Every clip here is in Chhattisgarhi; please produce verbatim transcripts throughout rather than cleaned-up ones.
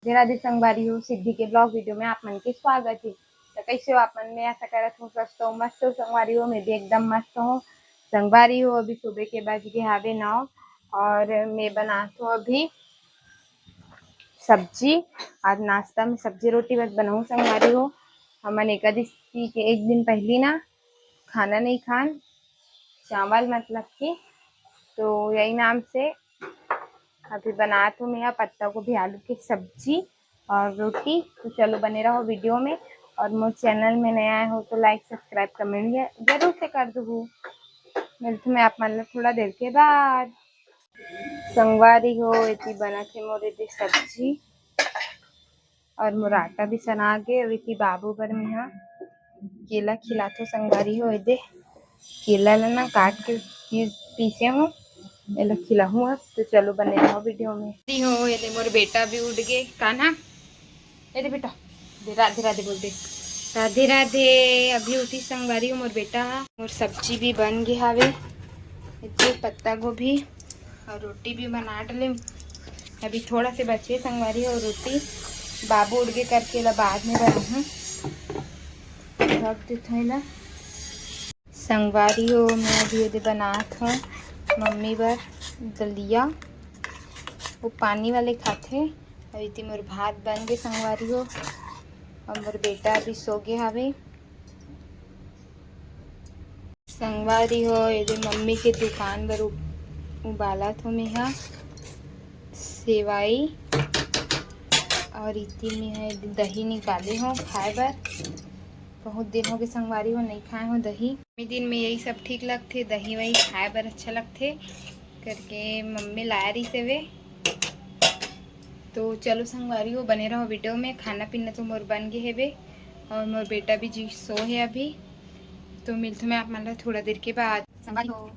राधे राधे संगवारी हो, सिद्धि के vlog video में आप मन के स्वागत हे। तो कैसे हो आप मन? मैं आशा करत हूँ स्वस्थ हो, मस्त हो संगवारी हो। मैं भी एकदम मस्त हूँ संगवारी हो। अभी सुबह के बज गे हावे नौ और मैं बनात हूँ अभी सब्जी। आज नाश्ता में सब्जी रोटी बस बनाऊँ संगवारी हो। हमन एकादशी के एक दिन पहली ना खाना नहीं खान, चावल मतलब कि, तो यही नाम से अभी बनात हूँ मैं पत्ता गोभी आलू की सब्जी और रोटी। तो चलो बने रहो video में, और मोर channel में नया आए हो तो like subscribe comment जरूर से कर दू। मिलत हूँ मैं आप मन ला थोड़ा देर के बाद। संगवारी हो, एती बनत हे मोर एती सब्जी और मोर आटा भी सना गे। अउ एती बाबू बर मेहा केला खिलाथो संगवारी हो। एदे केला ला ना काट के पीस-, पीसे हो, एला खिलाहूँ अब। तो चलो बने रहो video में। हो, एदे मोर बेटा भी उठ गे। कान्हा, एदे बेटा, दे राधे राधे बोल दे। राधे राधे। अभी उठी संगवारी हो मोर बेटा हा। मोर सब्जी भी बन गे हावे। एदे पत्ता गोभी और रोटी भी बना डले। अभी थोड़ा से बचे संगवारी हो रोटी, बाबू उठ गे करके ला बाद में बनाहूँ। रख देथों एला। संगवारी हो, मैं अभी एदे बनात हूँ मम्मी बर दलिया, वो पानी वाले खाथे। अउ एती मोर भात बन गे संगवारी हो, अउ मोर बेटा अभी सो गे हावे। संगवारी हो, एदे मम्मी के दुकान बर उ-, उबालत हो मेहा सेवई, और एती मेहा दही निकाले हो खाए बर। बहुत दिन हो गे संगवारी हो, नहीं खाए हो दही। गर्मी दिन में यही सब ठीक लगथे, दही वही खाए बर अच्छा लगथे करके मम्मी लाए रहिस हवे। तो चलो संगवारी हो, बने रहो video में। खाना पीना तो मोर बन गे हेबे और मोर बेटा भी जी सो हे अभी। तो मिलथों मैं आप मन ला थोड़ा देर के बाद। संगवारी हो।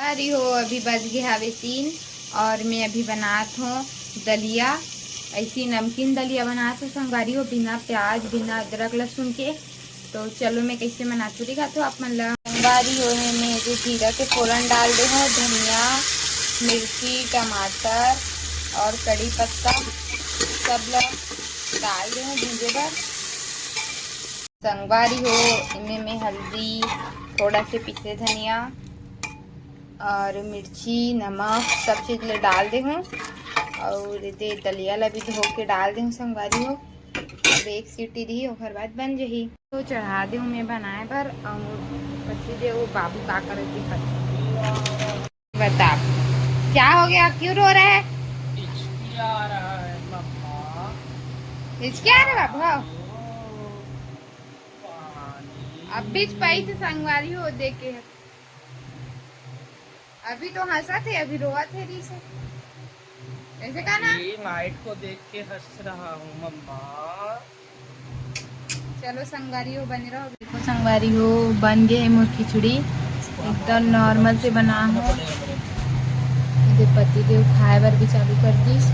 अरे हो, अभी बज गे हावे तीन और मैं अभी बनात हों दलिया। ऐसी नमकीन दलिया बनात हों संगवारी हो, बिना प्याज, बिना अदरक, लहसुन के। तो चलो, मैं कैसे बनात हों दिखात हों आप मन ला। संगवारी हो, मैं एदे जीरा के फोरन डाल दे हों, धनिया, मिर्ची, टमाटर और कड़ी पत्ता सब ला डाल दे हों भूंजे बर। संगवारी हो, एमे मैं हल्दी, थोड़ा से पीसे धनिया और मिर्ची, नमक सब चीज ला डाल दे हों और एदे दलिया ला भी धो के डाल दे हों संगवारी हो। अब एक सीटी दिही, ओकर बाद बन जही। तो चढ़ा दे हों मैं बनाए बर, और पति देव बाबू का करत दिखत। बता, क्या हो गया, क्यों रो रहा है? हिचकी आ रहा है मम्मा। हिचकी आ रहा है बाबू? हाँ। पानी। अब बीच पाई से संगवारी हो देखे। अभी तो हंसत हे, अभी रोवत हे री से। ऐसे का ना? ये light को देख के हंस रहा हूँ मम्मा। चलो संगवारी हो, बने रहो। देखो संगवारी हो, बन गे हे मोर खिचड़ी, एकदम normal से बना हों। एदे पति देव खाए बर भी चालू कर दिस।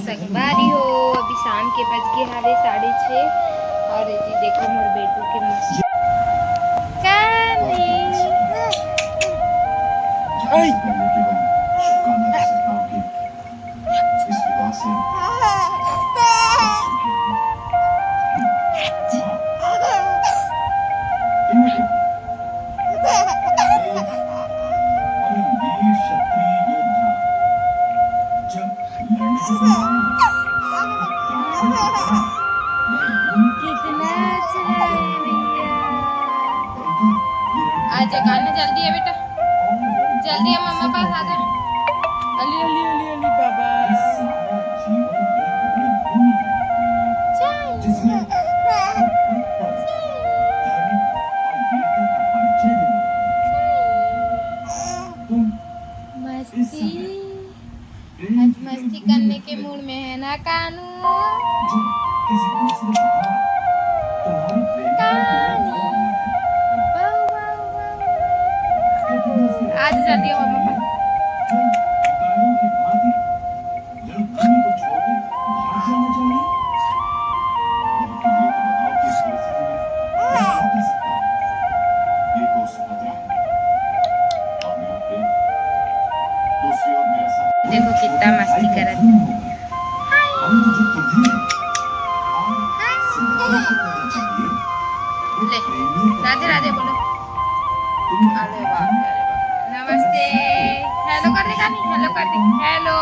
संगवारी हो, अभी शाम के बज गे हावे साढ़े छः और एदे देखो मोर बेटू के मुस्कान। कितना अच्छा है भैया। आज जगाना जल्दी है बेटा, जल्दी है मम्मा। आज मस्ती करने के मूड में है ना कानू? कानू। वाह, वाह, वाह। आज जल्दी आओ मम्मा। देखो कितना मस्ती करत हे। ले, राधे राधे बोलो। अरे बाप रे, अरे बाप रे। नमस्ते। हेलो कर दे कानी, हेलो कर दे। हेलो।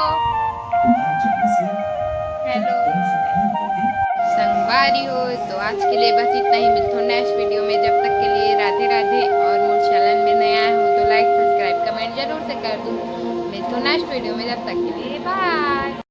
हेलो। संगवारी हो, तो आज के लिए बस इतना ही। मिलथों नेक्स्ट वीडियो में। जब तक के लिए राधे राधे। और मोर चैनल में नया हो तो लाइक, सब्सक्राइब, कमेंट जरूर से कर दो। मिलथों नेक्स्ट वीडियो में, जब तक के लिए बाय।